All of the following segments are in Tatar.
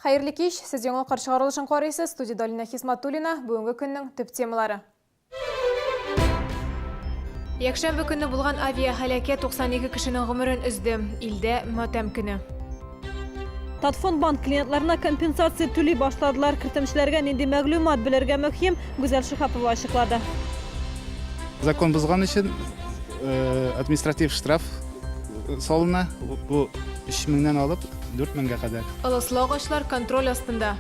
Хәерле кич, сез Яңалыклар чыгарылышын карыйсыз, студиядә Алинә Хисматуллина, бүгенге көннең төп темалары. Якшәмбе көнне булган авиаһәлакәт 92 кешенең гомерен өзде. Илдә матәм көне. Татфондбанк клиентларына компенсация түли башладылар. Кертемчеләргә нинди мәгълүмат белергә мөһим, Гүзәл Шиһапова ачыклады. Закон бозган өчен административ штраф салына. Бу 3 меңнән алып 4 меңгә кадәр. Ылыслы агачлар контроль астында.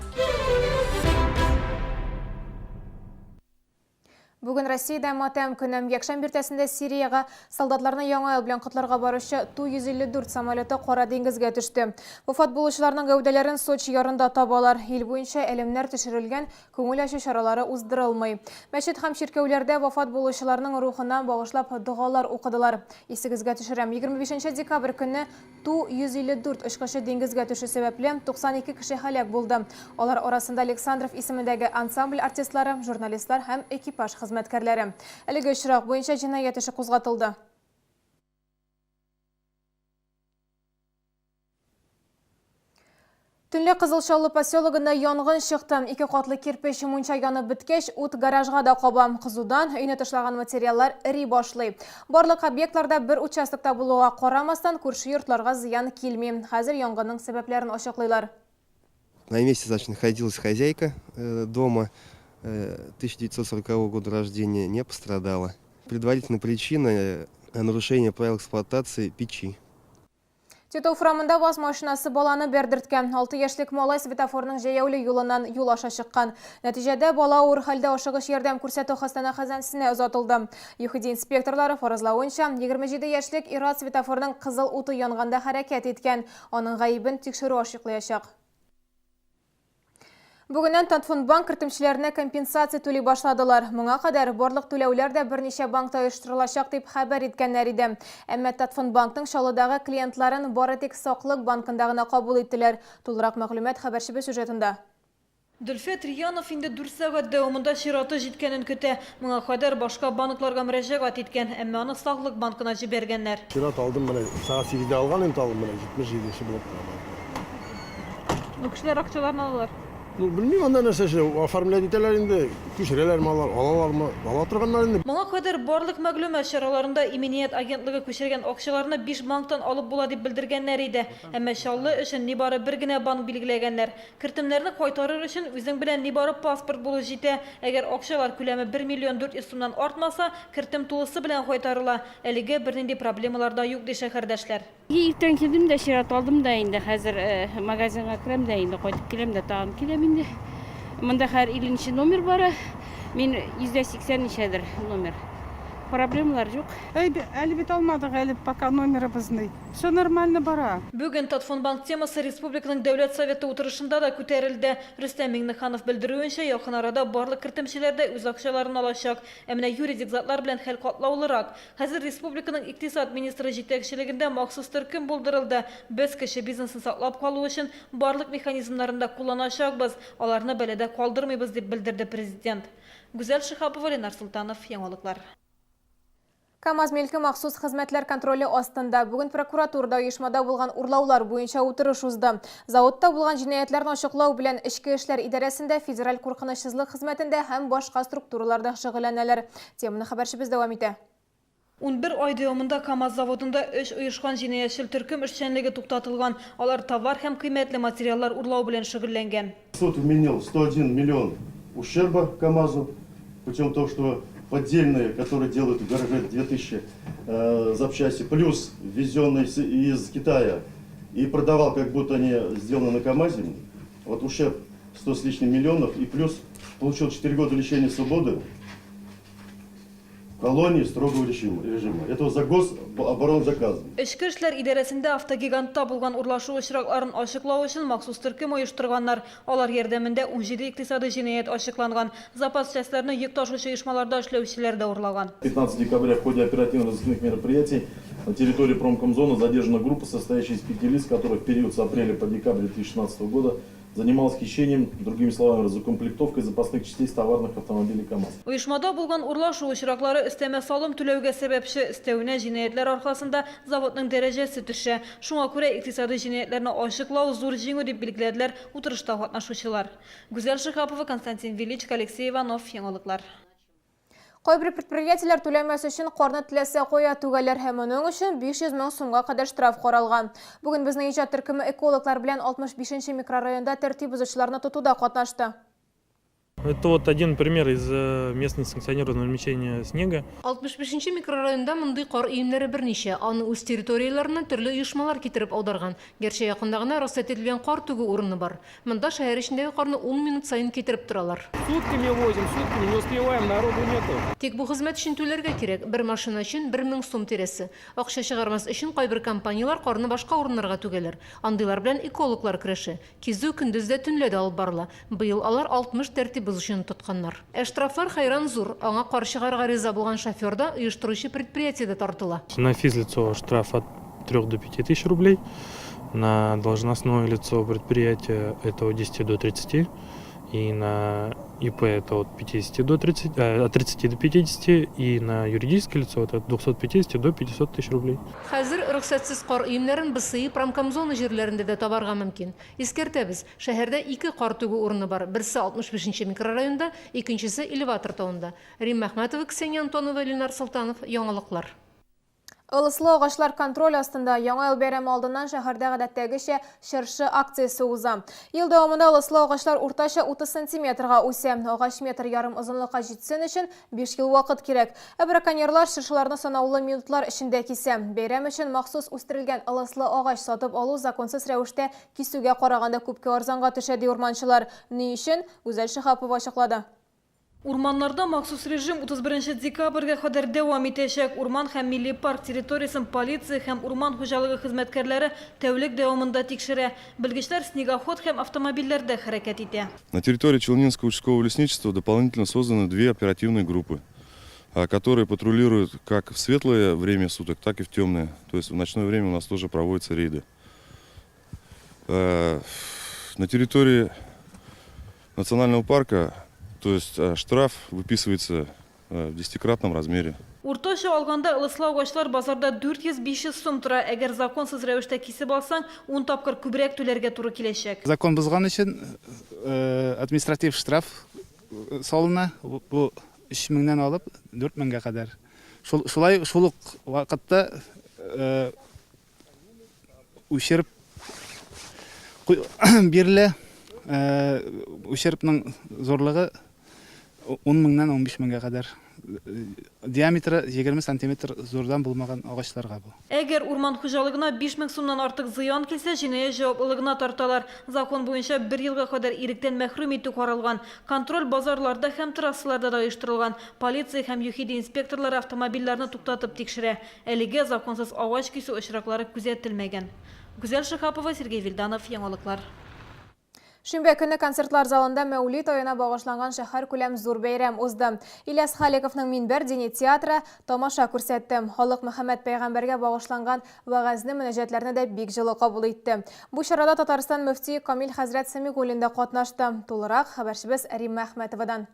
Бүген Россиядә матәм көне. Якшәмбе иртәсендә Сириягә солдатларны Яңа ел белән котларга баручы Ту-154 самолеты Кара диңгезгә төште. Вафат булучыларның гәүдәләрен Сочи ярында табалар. Ил буенча әләмнәр төшерелгән, күңел ачу чаралары уздырылмый. Мәчет һәм чиркәүләрдә вафат булучыларның рухына багышлап догалар укыдылар. Исегезгә төшерәм, 25 декабрь көнне Ту-154 очкычы диңгезгә төшү сәбәпле, 92 кеше һәлак булды. Алар арасында Александров исемендәге ансамбль артистлары, журналистлар һәм экипаж хезмәткәрләре. Әлеге очрак буенча җинаять эше кузгатылды. Төнлә Кызыл Чаллы поселогында янгын чыкты. Ике катлы кирпеч мунча янып беткәч, ут гаражга да каба. Кызудан өйне тышлаган материаллар эри башлый. Барлык объектлар да бер участокта булуга карамастан, күрше йортларга зыян килми. Хәзер янгынның сәбәпләрен ачыклыйлар. На месте, значит, находилась хозяйка дома 1940 года рождения, не пострадала. Предварительная причина нарушение правил эксплуатации печи. Титов урамында ВАЗ машинасы баланы бәрдерткән. 6 яшьлек малай светофорның җәяүле юлыннан юл аша чыккан. Нәтиҗәдә, бала авыр хәлдә ашыгыч ярдәм күрсәтү хастанаханәсенә озатылды. ЮХИДИ инспекторлары фаразлавынча, 27 яшьлек ир-ат светофорның кызыл уты янганда хәрәкәт иткән. Аның гаебен тикшерү ачыклаячак. Бүгеннән Татфондбанк кертемчеләренә компенсация түли башладылар. Моңа кадәр барлык түләүләр дә берничә банкта оештырылачак дип хәбәр иткәннәр иде. Әмма Татфондбанкның Чаллыдагы клиентларын бары тик Саклык банкында гына кабул иттеләр. Тулырак мәгълүмат хәбәрчебез сюжетында. Дөлфәт Риянов инде дүрт сәгать дәвамында чираты җиткәнен көтә. Моңа кадәр башка банкларга мөрәҗәгать иткән, әмма аны Саклык банкына җибәргәннәр. Чират алдым менә, сәгать сигездә алган инде алдым менә, 77 нче блокта бар. Ну, кешеләр акчаларын алалар. Ну, белмим, анда нәрсә эшләү, оформлять итәләр инде, күчерәләрме алар, алалармы, ала торганнар инде. Моңа кадәр барлык мәгълүмат чараларында иминият агентлыгы күчергән акчаларны биш банктан алып була дип белдергәннәр иде. Әмма Чаллы өчен нибары бер генә банк билгеләгәннәр. Кертемнәрне кайтарыр өчен үзең белән нибары паспорт булу җитә. Әгәр акчалар күләме бер миллион 400 сумнан артмаса, кертем тулысы белән кайтарыла. Әлегә бернинди проблемалар да юк, ди шәһәрдәшләр. Иртән килдем дә чират алдым да инде хәзер магазинга керәм дә инде кайтып киләм дә тагын киләм инде. Монда хәзер 50 нче номер бара. Мин 180 ничәдер номер. Проблемалар юк. Әле бит алмадык әле пока номерыбызны. Все нормально бара. Бүген Татфондбанк темасы республиканың Дәүләт Советы утырышында да күтәрелде. Рөстәм Миңнеханов белдерүенчә, якын арада барлык кертемчеләр дә үз акчаларын алачак. Ә менә юридик затлар белән хәл катлаулырак. Хәзер республиканың икътисад министры җитәкчелегендә махсус төркем булдырылды. Без кече бизнесны саклап калу өчен барлык механизмнарны да кулланачакбыз, аларны бәладә калдырмыйбыз, дип белдерде Президент. Гүзәл Шиһапова, Ленар Солтанов, Яңалыклар. КАМАЗ милке махсус хезмәтләр контроле астында. Бүген прокуратурада оешмада булган урлаулар буенча утырыш узды. Заводта булган җинаятьләрне ачыклау белән Эчке эшләр идарәсендә, Федераль куркынычсызлык хезмәтендә һәм башка структураларда шөгыльләнәләр. Теманы хәбәрчебез дәвам итә. 11 ай дәвамында КАМАЗ заводында өч оешкан җинаятьчел төркем эшчәнлеге туктатылган. Алар товар һәм кыйммәтле материаллар урлау белән шөгыльләнгән. Суд вменил 101 миллион ущерба КАМАЗу, путем того, что поддельные, которые делают в гараже 2000 запчасти, плюс ввезенные из Китая, и продавал, как будто они сделаны на КАМАЗе, вот ущерб 100 с лишним миллионов, и плюс получил 4 года лишения свободы в колонии строгого режима. Это за гособоронзаказ. Эчке эшләр идарәсендә автогигантта булган урлашу очракларын ачыклау өчен махсус төркем оештырганнар. Алар ярдәмендә 17 икътисадый җинаять ачыкланган. Запас частьләрне йөк ташучы оешмаларда эшләүчеләр дә урлаган. 15 декабря в ходе оперативно-розыскных мероприятий на территории промкомзоны задержана группа, состоящая из пяти лиц, которые в период с апреля по декабрь 2016 года Занималась хищением, другими словами, разукомплектовкой запасных частей с товарных автомобилей КАМАЗ. Оешмада булган урлашу очраклары өстәмә салым түләүгә сәбәпче, өстәвенә, җинаятьләр аркасында заводның дәрәҗәсе төшә. Шуңа күрә икътисадый җинаятьләрне ачыклау зур җиңү, дип билгеләделәр утырышта катнашучылар. Гүзәл Шиһапова, Константин Величко, Алексей Иванов, Яңалыклар. Кайбер предприятиеләр түләмәс өчен карны теләсә кая түгәләр һәм моның өчен 500 мең сумга кадәр штраф каралган. Бүген безнең иҗат төркеме экологлар белән 65 нче микрорайонда тәртип бозучыларны тотуда катнашты. Это вот один пример из э, мест несанкционированного размещения снега. 65 нче микрорайонда мондый кар өемнәре берничә. Аны үз территорияләреннән төрле оешмалар китереп аударган. Гәрчә якында гына рөхсәт ителгән кар түгү урыны бар. Монда шәһәр эчендәге карны ун минут саен китереп торалар. Сутками возим, сутками не успеваем, народу нету. Тик бу хезмәт өчен түләргә кирәк, бер машина өчен 1000 сум тирәсе. Акча чыгармас өчен кайбер компанияләр карны башка урыннарга түгәләр. Андыйлар белән экологлар көрәшә. Кизү көндез дә, төнлә дә алып барыла. Быел алар 60 тәртип бозучыны тотканнар. Ә штрафлар хәйран зур. Аңа кар чыгарырга риза булган шофер да, оештыручы предприятие дә тартыла. На физлицо штраф от 3 до 5 тысяч рублей, на должностное лицо предприятия это от 10 до 30, и на ИП это от 50 до 30, э, от 30 до 50, и на юридическое лицо это от 250 до 500 тысяч рублей. Хәзер рөхсәтсез кар өемнәрен БСИ промкомзона җирләрендә дә табарга мөмкин. Искәртәбез, шәһәрдә ике кар түгү урыны бар, берсе 65 нче микрорайонда, икенчесе Элеватор тавында. Римма Әхмәтова, Ксения Антонова, Ленар Солтанов, Яңалыклар. Ылыслы агачлар контроль астында. Яңа ел бәйрәме алдыннан шәһәрдә гадәттәгечә чыршы акциясе уза. Ел дәвамында ылыслы агачлар уртача 30 сантиметрга үсә. Агач метр ярым озынлыкка җитсен өчен 5 ел вакыт кирәк. Ә браконьерлар чыршыларны санаулы минутлар эчендә кисә. Бәйрәм өчен махсус үстерелгән ылыслы агач сатып алу законсыз рәвештә кисүгә караганда күпкә арзанга төшә, ди урманчылар. Ни өчен? Гүзәл Шиһапова ачыклады. Урманнарда махсус режим 31 декабрьгә кадәр дәвам итәчәк. Урман һәм милли парк территориясен полиция һәм урман хуҗалыгы хезмәткәрләре тәүлек дәвамында тикшерә. Белгечләр снегоход һәм автомобильләрдә хәрәкәт итә. На территории Челнинского участкового лесничества дополнительно созданы две оперативные группы, которые патрулируют как в светлое время суток, так и в темное. То есть в ночное время у нас тоже проводятся рейды. Э, на территории национального парка, то есть э, штраф выписывается э, в десятикратном размере. Уртача алганда, ылыслы агачлар базарда 400-500 сум тора. Әгәр законсыз рәвештә кисеп алсаң, ун тапкыр күбрәк түләргә туры киләчәк. Закон бозган өчен административ штраф салына. Бу 3 меңнән алып 4 меңгә кадәр. Шулай шул ук вакытта Ущерб бирелә. Ущербның зурлыгы 10 меңнән 15 меңгә кадәр. Диаметры 20 сантиметр зурдан булмаган агачларга бу. Әгәр урман хуҗалыгына 5000 сумнан артык зыян килсә, җинаять җаваплылыгына тарталар. Закон буенча бер елга кадәр иректән мәхрүм итү каралган. Контроль базарларда һәм трассаларда да оештырылган. Полиция һәм ЮХИДИ инспекторлары автомобильләрне туктатып тикшерә. Әлегә законсыз агач кисү очраклары күзәтелмәгән. Гүзәл Шиһапова, Сергей Вильданов, Яңалыклар. Шимбә көнне концертлар залында Мәүлид аена багышланган шәһәркүләм зур бәйрәм узды. Ильяс Халиковның Минбәр дини театры тамаша күрсәтте. Халык Мөхәммәд пәйгамбәргә багышланган вәгазьне, мөнәҗәтләрне дә бик җылы кабул итте. Бу чарада Татарстан мөфтие Камил хәзрәт Сәмигуллин да катнашты. Тулырак, хәбәрчебез Римма Әхмәтовадан.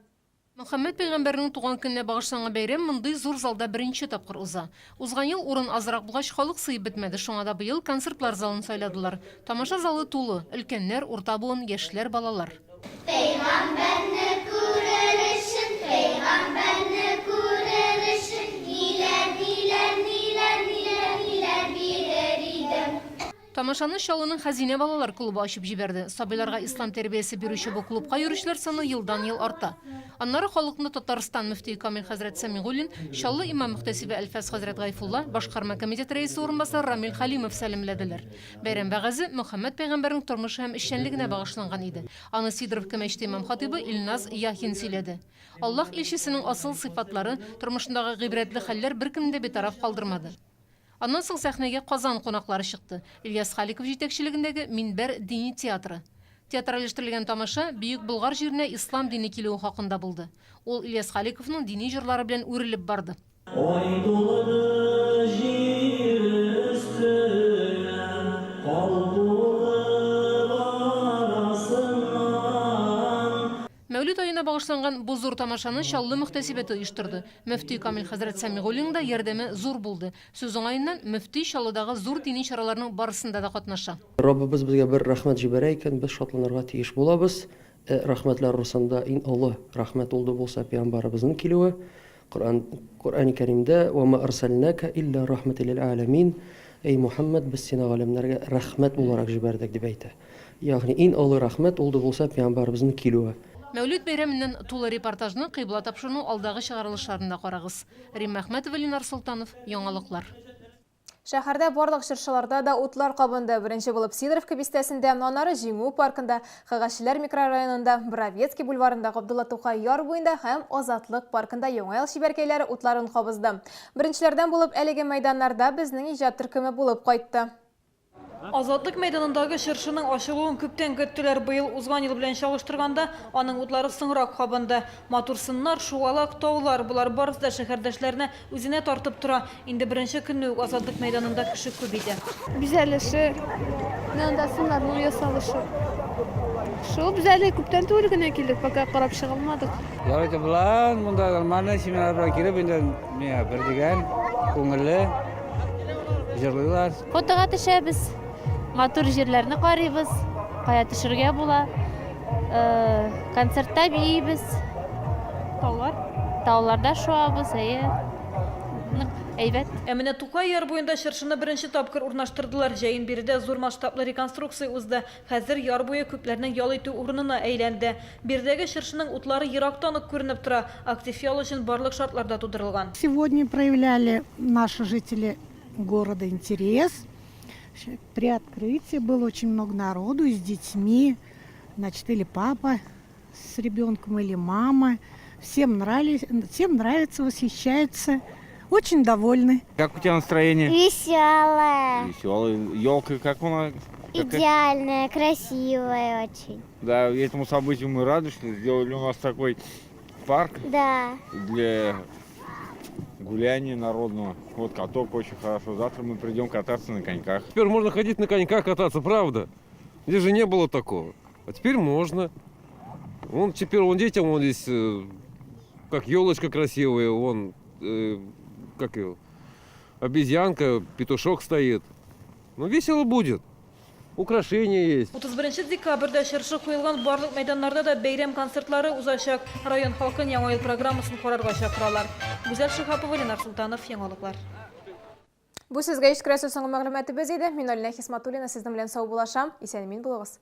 Мөхәммәд пәйгамбәрнең туган көненә багышланган бәйрәм мондый зур залда беренче тапкыр уза. Узган ел урын азрак булгач, халык сыеп бетмәде, шуңа да быел концертлар залын сайладылар. Тамаша залы тулы, өлкәннәр, урта буын, яшьләр, балалар. Пәйгамбәрне күрер өчен, пәйгамбәрне күрер өчен, ниләр, ниләр, ниләр, ниләр, ниләр бирер идем. Тамашаны Чаллының Хәзинә балалар клубы ачып җибәрде. Сабыйларга ислам тәрбиясе бирүче бу клубка йөрүчеләр саны елдан-ел арта. Аннары халыкны Татарстан мөфтие Камил хәзрәт Сәмигуллин, Чаллы имам-мөхтәсибе Әлфәс хәзрәт Гайфулла, башкарма комитет рәисе урынбасары Рамил Хәлимов сәламләделәр. Бәйрәм вәгазе Мөхәммәд пәйгамбәрнең тормышы һәм эшчәнлегенә багышланган иде. Аны Сидоровка мәчете имам-хатыйбы Илназ Яхин сөйләде. Аллаһ илчесенең асыл сыйфатлары, тормышындагы гыйбрәтле хәлләр беркемне дә битараф калдырмады. Аннан соң сәхнәгә Казан кунаклары чыкты, Ильяс Халиков җитәкчелегендәге Минбәр дини театры. Театральләштерелгән тамаша Бөек Болгар җиренә ислам дине килүе хакында булды. Ул Ильяс Халиковның дини җырлары белән үрелеп барды. Ай тулды җир өстенә, калкулык арасына. көненә багышланган бу зур тамашаны Чаллы мөхтәсибәте оештырды. Мөфти Камил хәзрәт Сәмигуллинның да ярдәме зур булды. Сүз уңаеннан, мөфти Чаллыдагы зур дини чараларның барысында да катнаша. Раббыбыз безгә бер рәхмәт җибәрә икән, без шатланырга тиеш булабыз. Ә рәхмәтләр арасында иң олы рәхмәт ул да булса пәйгамбәребезнең килүе. Коръән, Коръәни Кәримдә, Вә ма арсәлнәкә илля рахмәтән лил галәмин, Әй Мухәммәд, без сине галәмнәргә рәхмәт буларак җибәрдек, дип әйтә. Ягъни иң олы рәхмәт ул да булса пәйгамбәребезнең килүе. Мәүлид бәйрәменнән тулы репортажны Кыйбла тапшыруның алдагы чыгарылышларында карагыз. Римма Әхмәтова, Ленар Солтанов, Яңалыклар. Шәһәрдә барлык чыршыларда да утлар кабынды. Беренче булып Сидоровка бистәсендә, аннары Җиңү паркында, Кәгазьчеләр микрорайонында, Бровецкий бульварында, Габдулла Тукай яр буенда һәм Азатлык паркында Яңа ел чибәркәйләре утларын кабызды. Беренчеләрдән булып әлеге мәйданнарда безнең иҗат төркеме булып кайтты. Азатлык мәйданындагы чыршының ачылуын күптән көттеләр. Быел узган ел белән чагыштырганда, аның утлары соңрак кабынды. Матур сыннар, шугалак, таулар, болар барысы да шәһәрдәшләрне үзенә тартып тора. Инде беренче көнне үк Азатлык мәйданында кеше күп иде. Бизәлеше, менә анда сыннарның ясалышы. Шул, без әле күптән түгел генә килдек, пока карап чыга алмадык. Ярый белән монда нормально семьялар белән килеп инде миңа бер дигән күңелле җырлыйлар. Фотога төшәбез, матур җирләрне карыйбыз, кая төшергә була. Концертта биибез. Таулар? Тауларда шуабыз, әйе. Нык әйбәт. Ә менә Тукай яр буенда чыршыны беренче тапкыр урнаштырдылар. Җәен биредә зур масштаблы реконструкция узды. Хәзер яр буе күпләрнең ял итү урынына әйләнде. Биредәге чыршының утлары ерактан ук күренеп тора. Актив ял өчен барлык шартлар да тудырылган. Сегодня проявляли наши жители города интерес. При открытии было очень много народу с детьми. Значит, или папа с ребенком, или мама. Всем, нравились, всем нравится, восхищаются. Очень довольны. Как у тебя настроение? Веселая. Веселая. Елка как она? Идеальная, красивая очень. Да, этому событию мы рады, что сделали у нас такой парк. Да. Для гуляния народного. Вот каток очень хорошо. Завтра мы придем кататься на коньках. Теперь можно ходить на коньках кататься, правда? Здесь же не было такого. А теперь можно. Он теперь, он детям, он здесь, э, как елочка красивая, он, э, как ее, обезьянка, петушок стоит. Ну, весело будет. Украшения есть. 31 декабрьдә чыршы куелган барлык мәйданнарда да бәйрәм концертлары узачак. Район халкын Яңа ел программасын карарга чакыралар. Гүзәл Шиһапова, Ленар Солтанов, Яңалыклар. Бу сезгә җиткерәсе соңгы мәгълүматыбыз иде. Мин Алинә Хисматуллина сезнең белән саубуллашам. Исән-имин булыгыз.